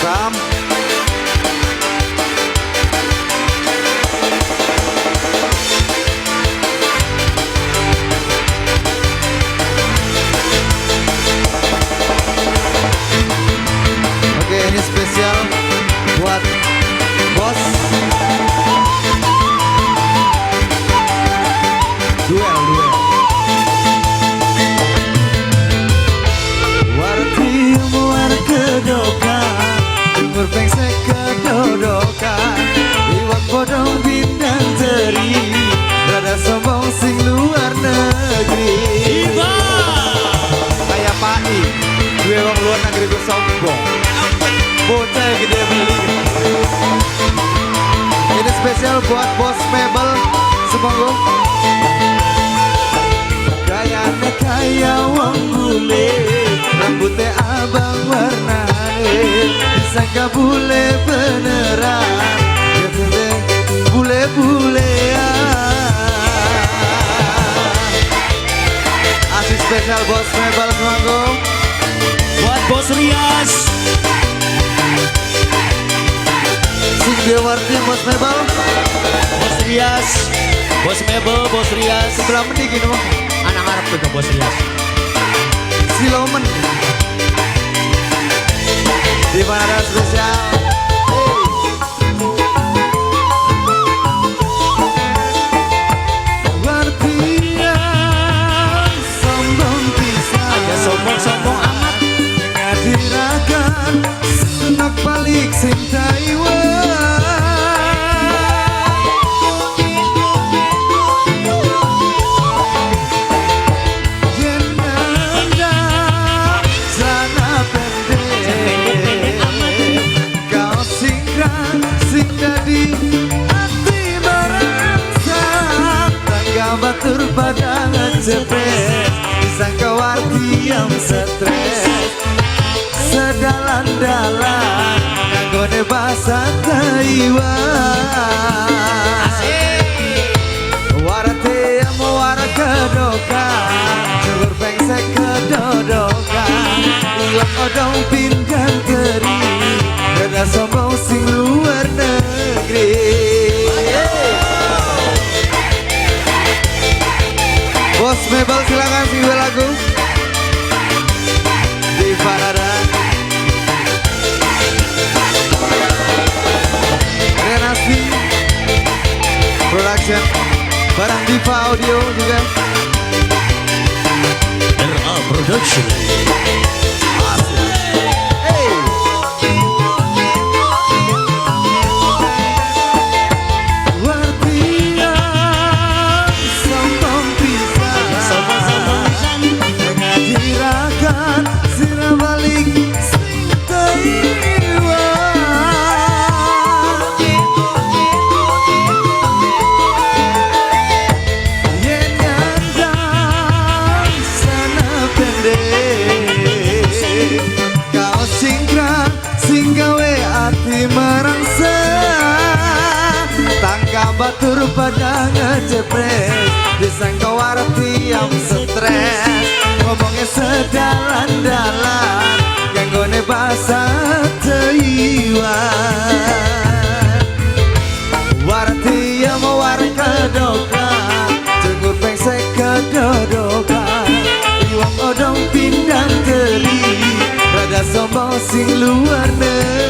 Sam. Oke, ini spesial buat bos duel. Warti muar kedokan, jemur pengsek kedodokan, iwak bodong bintang teri, rada sombong sing luar negeri. Kayak Pak I, gue wong luar negeri gue sombong. Bocah gede beli. Ini spesial buat bos mebel Semonggo. Gayane kaya wong bule, rambutnya abang warnane, disangka bule beneran, bule-bulean. Asik spesial bos mebel Semonggo. Buat bos Rias. Sing dewarti bos mebel. Bos Rias, bos mebel, bos Rias. Sebelah mending gini mah. Anak Arab tuh bos Rias. Silomen. Di mana ada spesial. Wartian sombong pisan. Aja sombong-sombong amat. Ngadirakan senok balik sing Taiwan. Yen nandang celana pendek, kaos singkrang sing dadi ati merangsang. Tangga batur pada ngejepret, disangka wartiam stres. Sedalan-dalan nganggone bahasa Taiwan. Warate muara kedokan, cukur pengsek kedodokan, iwak odong pindang teri, rada sombong sing luar negeri. Bos mebel silakan sing dua lagu. Di Farada Renasi Production, barang Diva Audio juga. RA Production. Hey. Wartian sombong pisan, Sombong-sombong pisan. Ngadirakan sirah balik sing Taiwan. Yen nyandang sana pendek, kaos singkrang sing gawe ati merangsang. Tangga batur pada ngejepret, disangka wartiam stres. Ngomongnya sedalan-dalan nganggone bahasa Taiwan. Wartiam war kedokan, jenggur pengsek kedodokan, iwak odong pindang teri, rada sombong sing luar negeri.